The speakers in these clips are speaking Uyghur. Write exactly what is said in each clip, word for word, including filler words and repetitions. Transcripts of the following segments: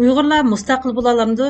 ئۇيغۇرلار مۇستەقىل بولالامدۇ؟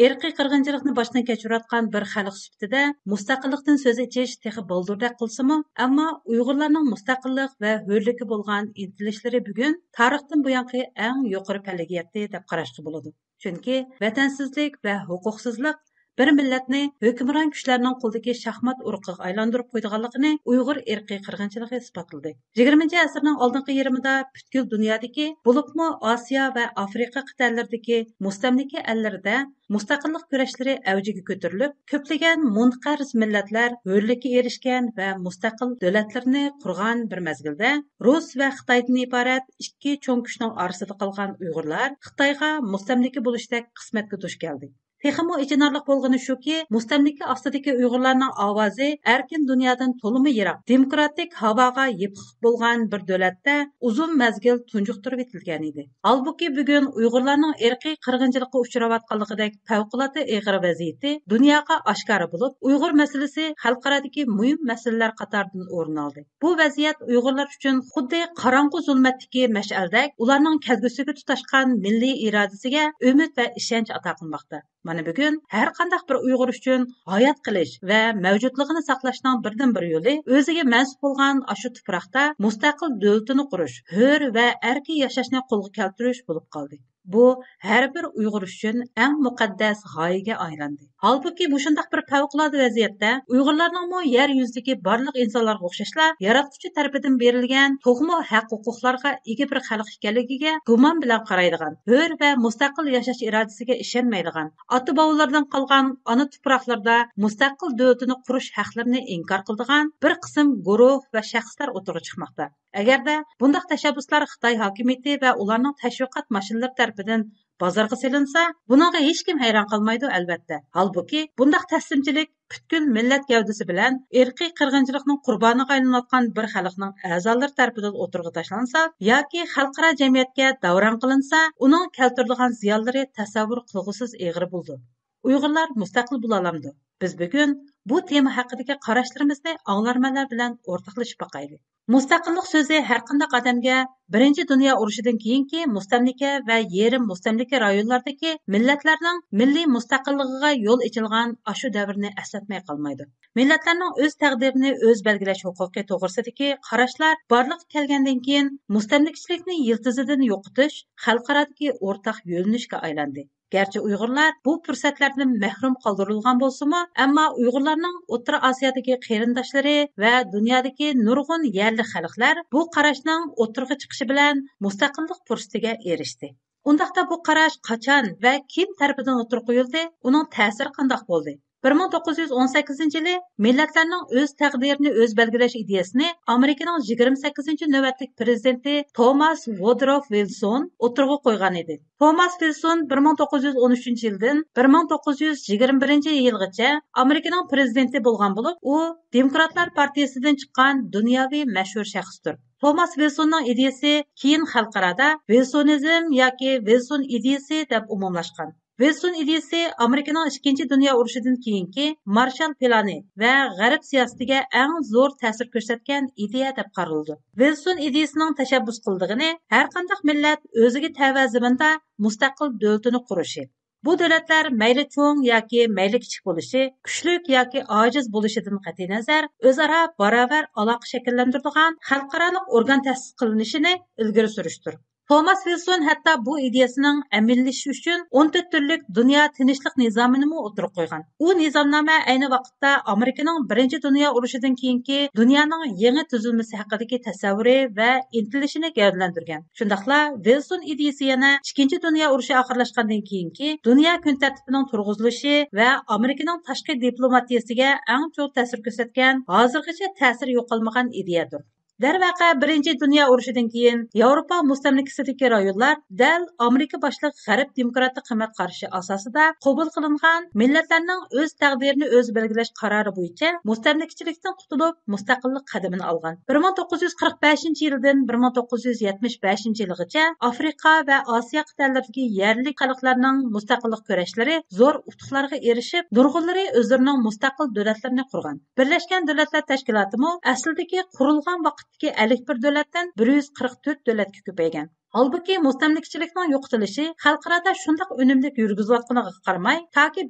ئىرقىي قىرغىنچىلىقنى باشتىن كەچۈرۈۋاتقان بىر خەلق سۈپىتىدە مۇستەقىللىقتىن سۆز ئېچىش تېخى بالدۇردەك قىلسىمۇ، ئەمما ئۇيغۇرلارنىڭ مۇستەقىللىق ۋە ھۆرلۈككە بولغان ئىنتىلىشلىرى بۈگۈن تارىختىن بۇيانقى ئەڭ يۇقىرى پەللىگە يەتتى دەپ قاراشقا بولىدۇ. چۈنكى ۋەتەنسىزلىك ۋە ھوقۇقسىزلىق بىر مىللەتنى ھۆكۈمران كۈچلەرنىڭ قولىدىكى شاھمات ئۇرۇقىغا ئايلاندۇرۇپ قويىدىغانلىقىنى ئۇيغۇر ئىرقىي قىرغىنچىلىقى ئىسپاتلىدى. يىگىرمىنچى ئەسىرنىڭ ئالدىنقى يېرىمىدا پۈتكۈل دۇنيادىكى، بولۇپمۇ ئاسىيا ۋە ئافرىقا قىتئەلىرىدىكى مۇستەملىكە ئەللىرىدە مۇستەقىللىق كۈرەشلىرى ئەۋجىگە كۆتۈرۈلۈپ، كۆپلىگەن مۇنقەرز مىللەتلەر ھۆرلۈككە ئېرىشكەن ۋە مۇستەقىل دۆلەتلىرىنى قۇرغان بىر مەزگىلدە، رۇس ۋە خىتايدىن ئىبارەت ئىككى چوڭ كۈچنىڭ ئارىسىدا قالغان ئۇيغۇرلار خىتايغا مۇستەملىكە بولۇشتەك قىسمەتكە دۇچ كەلدى. تېخىمۇ ئېچىنارلىق بولغىنى شۇكى، مۇستەملىكە ئاستىدىكى ئۇيغۇرلارنىڭ ئاۋازى ئەركىن دۇنيادىن تولىمۇ يىراق، دېموكراتىك ھاۋاغا يېپىق بولغان بىر دۆلەتتە ئۇزۇن مەزگىل تۇنجۇقتۇرۇپ ئېتىلگەن ئىدى. ھالبۇكى، بۈگۈن ئۇيغۇرلارنىڭ ئىرقىي قىرغىنچىلىققا ئۇچراۋاتقانلىقىدەك پەۋقۇلئاددە ئېغىر ۋەزىيىتى دۇنياغا ئاشكارا بولۇپ، ئۇيغۇر مەسىلىسى خەلقئارادىكى مۇھىم مەسىلىلەر قاتارىدىن ئورۇن ئالدى. بۇ ۋەزىيەت ئۇيغۇرلار ئۈچۈن خۇددى قاراڭغۇ زۇلمەتتىكى مەشئەلدەك، ئۇلارنىڭ كەلگۈسىگە تۇتاشقان مىللىي ئىرادىسىگە ئۈمىد ۋە ئىشەنچ ئاتا قىلماقتا. مانا بۈگۈن ھەر قانداق بىر ئۇيغۇر ئۈچۈن ھايات قېلىش ۋە مەۋجۇتلۇقىنى ساقلاشنىڭ بىردىنبىر يولى ئۆزىگە مەنسۇپ بولغان ئاشۇ تۇپراقتا مۇستەقىل دۆلىتىنى قۇرۇش، ھۆر ۋە ئەركىن ياشاشنى قولغا كەلتۈرۈش بولۇپ قالدى. بۇ ھەر بىر ئۇيغۇر ئۈچۈن ئەڭ مۇقەددەس غايىگە ئايلاندى. ھالبۇكى، مۇشۇنداق بىر پەۋقۇلئاددە ۋەزىيەتتە ئۇيغۇرلارنىڭمۇ يەر يۈزىدىكى بارلىق ئىنسانلارغا ئوخشاشلا ياراتقۇچى تەرىپىدىن بېرىلگەن تۇغما ھەق-ھوقۇقلارغا ئىگە بىر خەلق ئىكەنلىكىگە گۇمان بىلەن قارايدىغان، ھۆر ۋە مۇستەقىل ياشاش ئىرادىسىگە ئىشەنمەيدىغان، ئاتا-بوۋىلىرىدىن قالغان ئانا تۇپراقلىرىدا مۇستەقىل دۆلىتىنى قۇرۇش ھەقلىرىنى ئىنكار قىلىدىغان بىر قىسىم گۇرۇھ ۋە شەخسلەر ئوتتۇرىغا چىقماقتا. ئەگەردە بۇنداق تەشەببۇسلار خىتاي ھاكىمىيىتى ۋە ئۇلارنىڭ تەشۋىقات ماشىنىلىرى تەرىپىدىن بازارغا سېلىنسا، بۇنىڭغا ھېچكىم ھەيران قالمايدۇ، ئەلۋەتتە. ھالبۇكى، بۇنداق تەسلىمچىلىك پۈتكۈل مىللەت گەۋدىسى بىلەن ئىرقىي قىرغىنچىلىقنىڭ قۇربانىغا ئايلىنىۋاتقان بىر خەلقنىڭ ئەزالىرى تەرىپىدىن ئوتتۇرىغا تاشلانسا ياكى خەلقئارا جەمئىيەتكە داۋراڭ قىلىنسا، ئۇنىڭ كەلتۈرىدىغان زىيانلىرى تەسەۋۋۇر قىلغۇسىز ئېغىر بولىدۇ. ئۇيغۇرلار مۇستەقىل بولالامدۇ؟ بىز بۈگۈن بۇ تېما ھەققىدىكى قاراشلىرىمىزنى ئاڭلارمەنلەر بىلەن ئورتاقلىشىپ باقايلى. مۇستەقىللىق سۆزى ھەرقانداق ئادەمگە بىرىنچى دۇنيا ئۇرۇشىدىن كېيىنكى مۇستەملىكە ۋە يېرىم مۇستەملىكە رايونلاردىكى مىللەتلەرنىڭ مىللىي مۇستەقىللىقىغا يول ئېچىلغان ئاشۇ دەۋرنى ئەسلەتمەي قالمايدۇ. مىللەتلەرنىڭ ئۆز تەقدىرىنى ئۆزى بەلگىلەش ھوقۇقى توغرىسىدىكى قاراشلار بارلىققا كەلگەندىن كېيىن، مۇستەملىكىچىلىكنى يىلتىزىدىن يوقىتىش خەلقئارادىكى ئورتاق يۆنىلىشكە ئايلاندى. گەرچە ئۇيغۇرلار بۇ پۇرسەتلەردىن مەھرۇم قالدۇرۇلغان بولسىمۇ، ئەمما ئۇيغۇرلارنىڭ ئوتتۇرا ئاسىيادىكى قېرىنداشلىرى ۋە دۇنيادىكى نۇرغۇن يەرلىك خەلقلەر بۇ قاراشنىڭ ئوتتۇرىغا چىقىشى بىلەن مۇستەقىللىق پۇرسىتىگە ئېرىشتى. ئۇنداقتا بۇ قاراش قاچان ۋە كىم تەرىپىدىن ئوتتۇرىغا قويۇلدى؟ ئۇنىڭ تەسىرى قانداق بولدى؟ بىر مىڭ توققۇز يۈز ئون سەككىزىنچى يىلى مىللەتلەرنىڭ ئۆز تەقدىرىنى ئۆزى بەلگىلەش ئىدىيەسىنى ئامېرىكىنىڭ يىگىرمە سەككىزىنچى نۆۋەتلىك پرېزىدېنتى توماس ۋودروف ۋىلسون ئوتتۇرىغا قويغان ئىدى. توماس ۋىلسون بىر مىڭ توققۇز يۈز ئون ئۈچىنچى يىلدىن بىر مىڭ توققۇز يۈز يىگىرمە بىرىنچى يىلغىچە ئامېرىكىنىڭ پرېزىدېنتى بولغان بولۇپ، ئۇ دېموكراتلار پارتىيىسىدىن چىققان دۇنياۋى مەشھۇر شەخستۇر. توماس ۋىلسوننىڭ ئىدىيىسى كېيىن خەلقئارادا ۋىلسونىزم ياكى ۋىلسون ئىدىيىسى دەپ ئومۇملاشقان. ۋىلسون ئىدىيىسى ئامېرىكىنىڭ ئىككىنچى دۇنيا ئۇرۇشىدىن كېيىنكى مارشال پىلانى ۋە غەرب سىياسىتىگە ئەڭ زور تەسىر كۆرسەتكەن ئىدىيە دەپ قارىلىدۇ. ۋىلسون ئىدىيىسىنىڭ تەشەببۇس قىلىدىغىنى ھەرقانداق مىللەت ئۆزىگە تەۋە زېمىندا مۇستەقىل دۆلىتىنى قۇرۇشى. بۇ دۆلەتلەر مەيلى چوڭ ياكى مەيلى كىچىك بولۇشى، كۈچلۈك ياكى ئاجىز بولۇشىدىن قەتئىينەزەر، ئۆزئارا باراۋەر ئالاقە شەكىللەندۈرىدىغان خەلقئارالىق ئورگان تەسىس قىلىنىشىنى ئىلگىرى سۈرۈشتۇر. توماس ۋىلسون ھەتتا بۇ ئىدىيەسىنىڭ ئەمەلىيلىشىشى ئۈچۈن ئون تۆت تۈرلۈك دۇنيا تىنچلىق نىزامىنىمۇ ئوتتۇرىغا قويغان. ئۇ نىزامنامە ئەينى ۋاقىتتا ئامېرىكىنىڭ بىرىنچى دۇنيا ئۇرۇشىدىن كېيىنكى دۇنيانىڭ يېڭى تۈزۈلمىسى ھەققىدىكى تەسەۋۋۇرى ۋە ئىنتىلىشىنى گەۋدىلەندۈرگەن. شۇنداقلا ۋىلسون ئىدىيىسى يەنە ئىككىنچى دۇنيا ئۇرۇشى ئاخىرلاشقاندىن كېيىنكى دۇنيا كۈن تەرتىپىنىڭ تۇرغۇزۇلۇشى ۋە ئامېرىكىنىڭ تاشقى دىپلوماتىيىسىگە ئەڭ چوڭ تەسىر كۆرسەتكەن، ھازىرغىچە تەسىرى يوقالمىغان ئىدىيەدۇر. دەرۋەقە، بىرىنچى دۇنيا ئۇرۇشىدىن كېيىن ياۋروپا مۇستەملىكىسىدىكى رايونلار دەل ئامېرىكا باشلىق غەرب دېموكراتىك قىممەت قارىشى ئاساسىدا قوبۇل قىلىنغان مىللەتلەرنىڭ ئۆز تەقدىرىنى ئۆزى بەلگىلەش قارارى بويىچە مۇستەملىكىچىلىكتىن قۇتۇلۇپ، مۇستەقىللىق قەدىمىنى ئالغان. بىر مىڭ توققۇز يۈز قىرىق بەشىنچى يىلدىن بىر مىڭ توققۇز يۈز يەتمىش بەشىنچى يىلغىچە ئافرىقا ۋە ئاسىيا قىتئەلىرىدىكى يەرلىك خەلقلەرنىڭ مۇستەقىللىق كۈرەشلىرى زور ئۇتۇقلارغا ئېرىشىپ، نۇرغۇنلىرى ئۆزلىرىنىڭ مۇستەقىل دۆلەتلىرىنى قۇرغان. بىرلەشكەن دۆلەتلەر تەشكىلاتىمۇ ئەسلىدىكى قۇرۇلغان ۋاقىتتىكى ئەللىك بىر دۆلەتتىن بىر يۈز قىرىق تۆت دۆلەتكە كۆپەيگەن. ھالبۇكى، مۇستەملىكىچىلىكنىڭ يوقىتىلىشى خەلقئارادا شۇنداق ئۈنۈملۈك يۈرگۈزۈلۈۋاتقىنىغا قارىماي، تاكى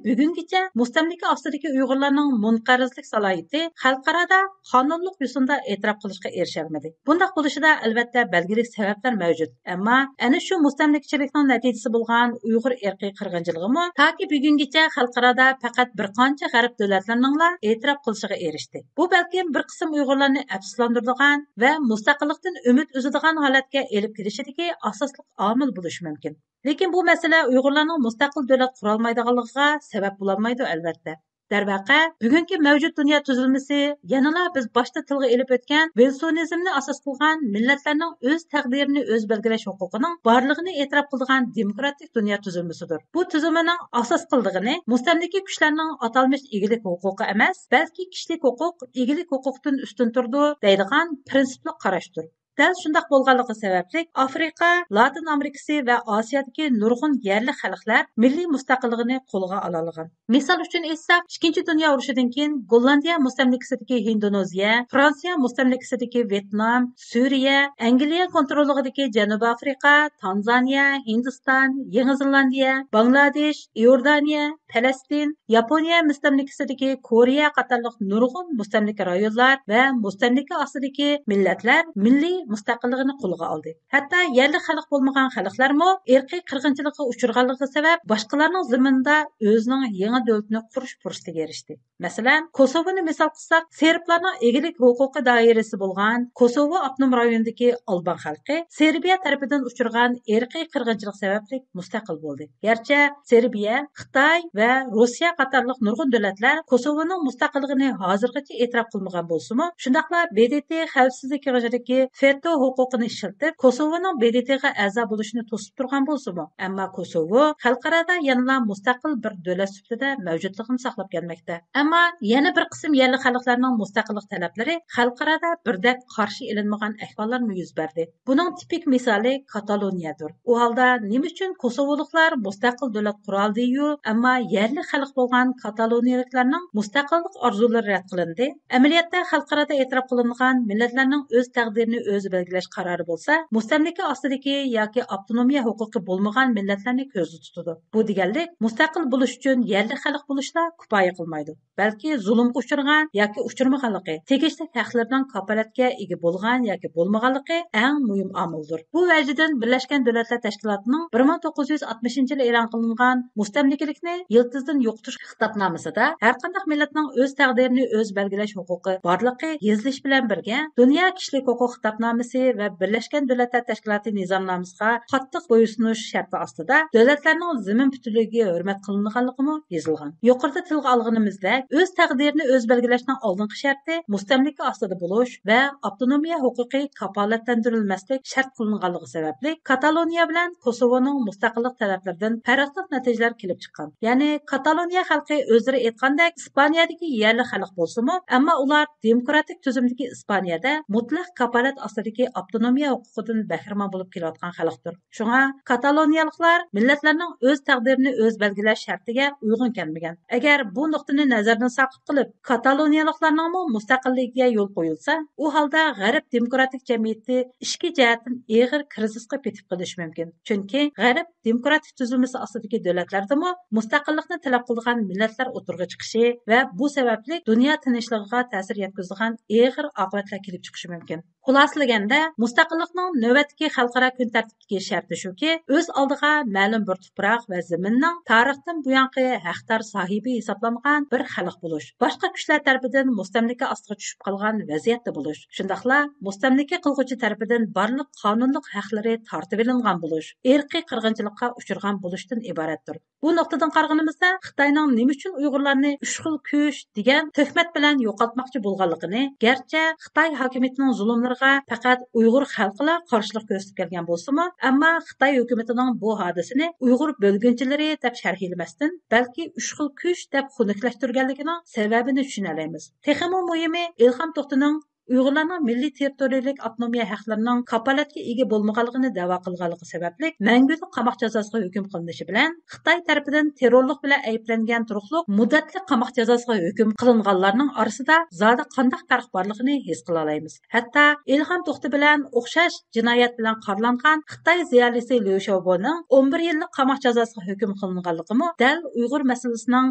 بۈگۈنگىچە مۇستەملىكە ئاستىدىكى ئۇيغۇرلارنىڭ مۇنقەرزلىك سالاھىيىتى خەلقئارادا قانۇنلۇق يوسۇندا ئېتىراپ قىلىشقا ئېرىشەلمىدى. بۇنداق بولۇشىدا، ئەلۋەتتە، بەلگىلىك سەۋەبلەر مەۋجۇت. ئەمما ئەنە شۇ مۇستەملىكىچىلىكنىڭ نەتىجىسى بولغان ئۇيغۇر ئىرقىي قىرغىنچىلىقىمۇ تاكى بۈگۈنگىچە خەلقئارادا پەقەت بىر قانچە غەرب دۆلەتلىرىنىڭلا ئېتىراپ قىلىشىغا ئېرىشتى. بۇ بەلكىم بىر قىسىم ئۇيغۇرلارنى ئەپسۇسلاندۇرىدىغان ۋە مۇستەقىللىقتىن ئۈمىد ئۈزىدىغان ھالەتكە ئېلىپ كېلىشىدىكى ئاساسلىق ئامىل بولۇشى مۇمكىن. لېكىن بۇ مەسىلە ئۇيغۇرلارنىڭ مۇستەقىل دۆلەت قۇرالمايدىغانلىقىغا سەۋەب بولالمايدۇ، ئەلۋەتتە. دەرۋەقە، بۈگۈنكى مەۋجۇت دۇنيا تۈزۈلمىسى يەنىلا بىز باشتا تىلغا ئېلىپ ئۆتكەن ۋىلسونىزمنى ئاساس قىلغان مىللەتلەرنىڭ ئۆز تەقدىرىنى ئۆزى بەلگىلەش ھوقۇقىنىڭ بارلىقىنى ئېتىراپ قىلىدىغان دېموكراتىك دۇنيا تۈزۈلمىسىدۇر. بۇ تۈزۈلمىنىڭ ئاساس قىلىدىغىنى مۇستەملىكە كۈچلەرنىڭ ئاتالمىش ئىگىلىك ھوقۇقى ئەمەس، بەلكى كىشىلىك ھوقۇق ئىگىلىك ھوقۇقتىن ئۈستۈن تۇرىدۇ دەيدىغان پىرىنسىپلىق قاراشتۇر. دەل شۇنداق بولغانلىقى سەۋەبلىك، ئافرىقا، لاتىن ئامېرىكىسى ۋە ئاسىيادىكى نۇرغۇن يەرلىك خەلقلەر مىللىي مۇستەقىللىقىنى قولغا ئالالىغان. مىسال ئۈچۈن ئېيتساق، ئىككىنچى دۇنيا ئۇرۇشىدىن كېيىن گوللاندىيە مۇستەملىكىسىدىكى ھىندونېزىيە، فرانسىيە مۇستەملىكىسىدىكى ۋيېتنام، سۈرىيە، ئەنگلىيە كونتروللۇقىدىكى جەنۇبىي ئافرىقا، تانزانىيە، ھىندىستان، يېڭى زېلاندىيە، باڭلادېش، ئىئوردانىيە، پەلەستىن، ياپونىيە مۇستەملىكىسىدىكى كورېيە قاتارلىق نۇرغۇن مۇستەملىكە رايونلار ۋە مۇستەملىكە ئاستىدىكى مىللەتلەر مىللىي مۇستەقىللىقىنى قولغا ئالدى. ھەتتا يەرلىك خەلق بولمىغان خەلقلەرمۇ ئىرقىي قىرغىنچىلىققا ئۇچرىغانلىقى سەۋەب باشقىلارنىڭ زېمىنىدا ئۆزىنىڭ يېڭى دۆلىتىنى قۇرۇش پۇرسىتىگە ئېرىشتى. مەسىلەن، كوسوۋونى مىسال قىلساق، سېربلارنىڭ ئىگىلىك ھوقۇقى دائىرىسى بولغان كوسوۋو ئاپتونوم رايونىدىكى ئالبان خەلقى سېربىيە تەرىپىدىن ئۇچرىغان ئىرقىي قىرغىنچىلىق سەۋەبلىك مۇستەقىل بولدى. گەرچە سېربىيە، خىتاي ۋە روسىيە قاتارلىق نۇرغۇن دۆلەتلەر كوسوۋونىڭ مۇستەقىللىقىنى ھازىرغىچە ئېتىراپ قىلمىغان بولسىمۇ، شۇنداقلا ب د ت خەۋپسىزلىك كېڭىشىدىكى ۋېتو ھوقۇقىنى ئىشلىتىپ، كوسوۋونىڭ ب د ت غا ئەزا بولۇشىنى توسۇپ تۇرغان بولسىمۇ، ئەمما كوسوۋو خەلقئارادا يەنىلا مۇستەقىل بىر دۆلەت سۈپىتىدە مەۋجۇتلۇقىنى ساقلاپ كەلمەكتە. ئەمما يەنە بىر قىسىم يەرلىك خەلقلەرنىڭ مۇستەقىللىق تەلەپلىرى خەلقئارادا بىردەك قارشى ئېلىنمىغان ئەھۋاللارمۇ يۈز بەردى. بۇنىڭ تىپىك مىسالى كاتالونىيەدۇر. ئۇ ھالدا نېمە ئۈچۈن كوسوۋولۇقلار مۇستەقىل دۆلەت قۇرالىدىيۇ، ئەمما يەرلىك خەلق بولغان كاتالونىيەلىكلەرنىڭ مۇستەقىللىق ئارزۇلىرى رەت قىلىندى؟ ئەمەلىيەتتە خەلقئارادا ئېتىراپ قىلىنغان مىللەتلەرنىڭ ئۆز تەقدىرىنى ئۆزى بەلگىلەش قارارى بولسا، مۇستەملىكە ئاستىدىكى ياكى ئاپتونومىيە ھوقۇقى بولمىغان مىللەتلەرنى كۆزدە تۇتىدۇ. بۇ دېگەنلىك، مۇستەقىل بولۇش ئۈچۈن يەرلىك خەلق بولۇشلا كۇپايە قىلمايدۇ. بەلكى زۇلۇمغا ئۇچرىغان ياكى ئۇچرىمىغانلىقى، تېگىشلىك ھەقلىرىنىڭ كاپالەتكە ئىگە بولغان ياكى بولمىغانلىقى ئەڭ مۇھىم ئامىلدۇر. بۇ ۋەجىدىن بىرلەشكەن دۆلەتلەر تەشكىلاتىنىڭ بىر مىڭ توققۇز يۈز ئاتمىشىنچى يىلى ئېلان قىلىنغان مۇستەملىكىلىكنى يىلتىزدىن يوقىتىش خىتابنامىسىدا ھەرقانداق مىللەتنىڭ ئۆز تەقدىرىنى ئۆزى بەلگىلەش ھوقۇقى بارلىقى يېزىلىشى بىلەن بىرگە، دۇنيا كىشىلىك ھوقۇق خىتابنامىسى ۋە بىرلەشكەن دۆلەتلەر تەشكىلاتى نىزامنامىسىغا قاتتىق بويسۇنۇش شەرتى ئاستىدا دۆلەتلەرنىڭ زېمىن پۈتۈنلۈكىگە ھۆرمەت قىلىنىدىغانلىقىمۇ يېزىلغان. يۇقىرىدا تىلغا ئالغىنىمىزدەك، ئۆز تەقدىرىنى ئۆزى بەلگىلەشنىڭ ئالدىنقى شەرتى مۇستەملىكە ئاستىدا بولۇش ۋە ئاپتونومىيە ھوقۇقى كاپالەتلەندۈرۈلمەسلىك شەرت قىلىنغانلىقى سەۋەبلىك، كاتالونىيە بىلەن كوسوۋونىڭ مۇستەقىللىق تەلەپلىرىدىن پەرقلىق نەتىجىلەر كېلىپ چىققان. يەنى، كاتالونىيە خەلقى ئۆزلىرى ئېيتقاندەك ئىسپانىيەدىكى يەرلىك خەلق بولسىمۇ، ئەمما ئۇلار دېموكراتىك تۈزۈمدىكى ئىسپانىيەدە مۇتلەق كاپالەت ئاستىدىكى ئاپتونومىيە ھوقۇقىدىن بەھرىمەن بولۇپ كېلىۋاتقان خەلقتۇر. شۇڭا كاتالونىيەلىكلار مىللەتلەرنىڭ ئۆز تەقدىرىنى ئۆزى بەلگىلەش شەرتىگە ئۇيغۇن كەلمىگەن. ئەگەر بۇ نۇقتىنى نەزەردىن ساقىت قىلىپ، كاتالونىيەلىكلارنىڭمۇ مۇستەقىللىكىگە يول قويۇلسا، ئۇ ھالدا غەرب دېموكراتىك جەمئىيىتى ئىچكى جەھەتتىن ئېغىر كىرىزىسقا پېتىپ قېلىشى مۇمكىن. چۈنكى غەرب دېموكراتىك تۈزۈلمىسى ئاستىدىكى دۆلەتلەردىمۇ مۇستەقىللىقنى تەلەپ قىلىدىغان مىللەتلەر ئوتتۇرىغا چىقىشى ۋە بۇ سەۋەبلىك دۇنيا تىنچلىقىغا تەسىر يەتكۈزىدىغان ئېغىر ئاقىۋەتلەر كېلىپ چىقىشى مۇمكىن. خۇلاسىلىگەندە، مۇستەقىللىقنىڭ نۆۋەتتىكى خەلقئارا كۈن تەرتىپىدىكى شەرتى شۇكى، ئۆز ئالدىغا مەلۇم بىر تۇپراق ۋە زېمىننىڭ تارىختىن بۇيانقى ھەقدار ساھىبى ھېسابلانغان بىر خەلق بولۇش، باشقا كۈچلەر تەرىپىدىن مۇستەملىكە ئاستىغا چۈشۈپ قالغان ۋەزىيەتتە بولۇش، شۇنداقلا مۇستەملىكە قىلغۇچى تەرىپىدىن بارلىق قانۇنلۇق ھەقلىرى تارتىۋېلىنغان بولۇش، ئىرقىي قىرغىنچىلىققا ئۇچرىغان بولۇشتىن ئىبارەتتۇر. بۇ نۇقتىدىن قارىغىنىمىزدا، خىتاينىڭ نېمە ئۈچۈن ئۇيغۇرلارنى ئۈچ خىل كۈچ دېگەن تۆھمەت بىلەن يوقاتماقچى بولغانلىقىنى، گەرچە خىتاي ھاكىمىيىتىنىڭ زۇلۇملىرىغا پەقەت ئۇيغۇر خەلقىلا قارشىلىق كۆرسىتىپ كەلگەن بولسىمۇ، ئەمما خىتاي ھۆكۈمىتىنىڭ بۇ ھادىسىنى ئۇيغۇر بۆلگۈنچىلىرى دەپ شەرھلىمەستىن، بەلكى ئۈچ خىل كۈچ دەپ خۇنۈكلەشتۈرگەنلىكىنىڭ سەۋەبىنى چۈشىنەلەيمىز. تېخىمۇ مۇھىمى، ئىلھام توختىنىڭ ئۇيغۇرلارنىڭ مىللىي تېررىتورىيەلىك ئاپتونومىيە ھەقلىرىنىڭ كاپالەتكە ئىگە بولمىغانلىقىنى دەۋا قىلغانلىقى سەۋەبلىك مەڭگۈلۈك قاماق جازاسىغا ھۆكۈم قىلىنىشى بىلەن، خىتاي تەرىپىدىن تېررورلۇق بىلەن ئەيىبلەنگەن تۇرۇقلۇق مۇددەتلىك قاماق جازاسىغا ھۆكۈم قىلىنغانلارنىڭ ئارىسىدا زادى قانداق پەرق بارلىقىنى ھېس قىلالايمىز. ھەتتا ئىلھام توختى بىلەن ئوخشاش جىنايەت بىلەن قارىلانغان خىتاي زىيالىيسى ليۇ شياۋبونىڭ ئون بىر يىللىق قاماق جازاسىغا ھۆكۈم قىلىنغانلىقىمۇ دەل ئۇيغۇر مەسىلىسىنىڭ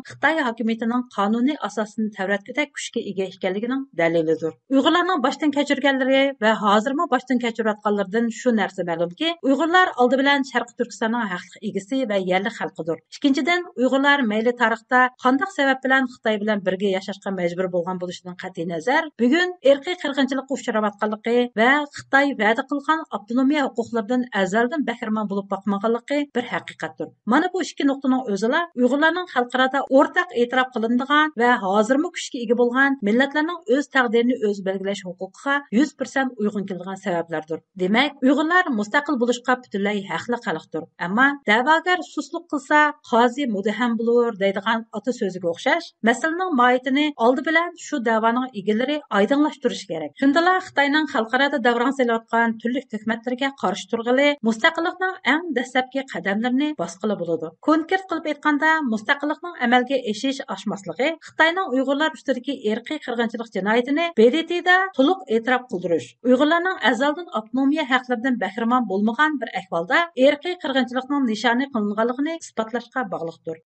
خىتاي ھاكىمىيىتىنىڭ قانۇنىي ئاساسىنى تەۋرەتكۈدەك كۈچكە ئىگە ئىكەنلىكىنىڭ دەلىلىدۇر. ئۇيغۇرلارنىڭ باشتىن كەچۈرگەنلىرى ۋە ھازىرمۇ باشتىن كەچۈرۈۋاتقانلىرىدىن شۇ نەرسە مەلۇمكى، ئۇيغۇرلار ئالدى بىلەن شەرقىي تۈركىستاننىڭ ھەقلىق ئىگىسى ۋە يەرلىك خەلقىدۇر. ئىككىنچىدىن، ئۇيغۇرلار مەيلى تارىختا قانداق سەۋەب بىلەن خىتاي بىلەن بىرگە ياشاشقا مەجبۇر بولغان بولۇشىدىن قەتئىينەزەر، بۈگۈن ئىرقىي قىرغىنچىلىققا ئۇچراۋاتقانلىقى ۋە خىتاي ۋەدە قىلغان ئاپتونومىيە ھوقۇقلىرىدىن ئەزەلدىن بەھرىمەن بولۇپ باقمىغانلىقى بىر ھەقىقەتتۇر. مانا بۇ ئىككى نۇقتىنىڭ ئۆزىلا ئۇيغۇرلارنىڭ خەلقئارادا ئورتاق ئېتىراپ قىلىنىدىغان ۋە ھازىرمۇ كۈچكە ئىگە بولغان مىللەتلەرنىڭ ئۆز تەقدىرىنى ئۆزى بەلگىلەش ھوقۇقىغا يۈز پىرسەنت ئۇيغۇن كېلىدىغان سەۋەبلەردۇر. دېمەك، ئۇيغۇرلار مۇستەقىل بولۇشقا پۈتۈنلەي ھەقلىق خەلقتۇر. ئەمما دەۋاگەر سۇسلۇق قىلسا، قازى مۇتتەھەم بولۇر دەيدىغان ئاتا سۆزىگە ئوخشاش، مەسىلىنىڭ ماھىيىتىنى ئالدى بىلەن شۇ دەۋانىڭ ئىگىلىرى ئايدىڭلاشتۇرۇشى كېرەك. شۇندىلا خىتاينىڭ خەلقئارادا داۋراڭ سېلىۋاتقان تۈرلۈك تۆھمەتلىرىگە قارشى تۇرغىلى، مۇستەقىللىقنىڭ ئەڭ دەسلەپكى قەدەملىرىنى باسقىلى بولىدۇ. كونكرېت قىلىپ ئېيتقاندا، مۇستەقىللىقنىڭ ئەمەلگە ئېشىش ئاشماسلىقى خىتاينىڭ ئۇيغۇرلار ئۈستىدىكى ئىرقىي قىرغىنچىلىق جىنايىتىنى ب د ت دا تولۇق ئېتىراپ قىلدۇرۇش، ئۇيغۇرلارنىڭ ئەزەلدىن ئاپتونومىيە ھەقلىرىدىن بەھرىمەن بولمىغان بىر ئەھۋالدا ئىرقىي قىرغىنچىلىقنىڭ نىشانى قىلىنغانلىقىنى ئىسپاتلاشقا باغلىقتۇر.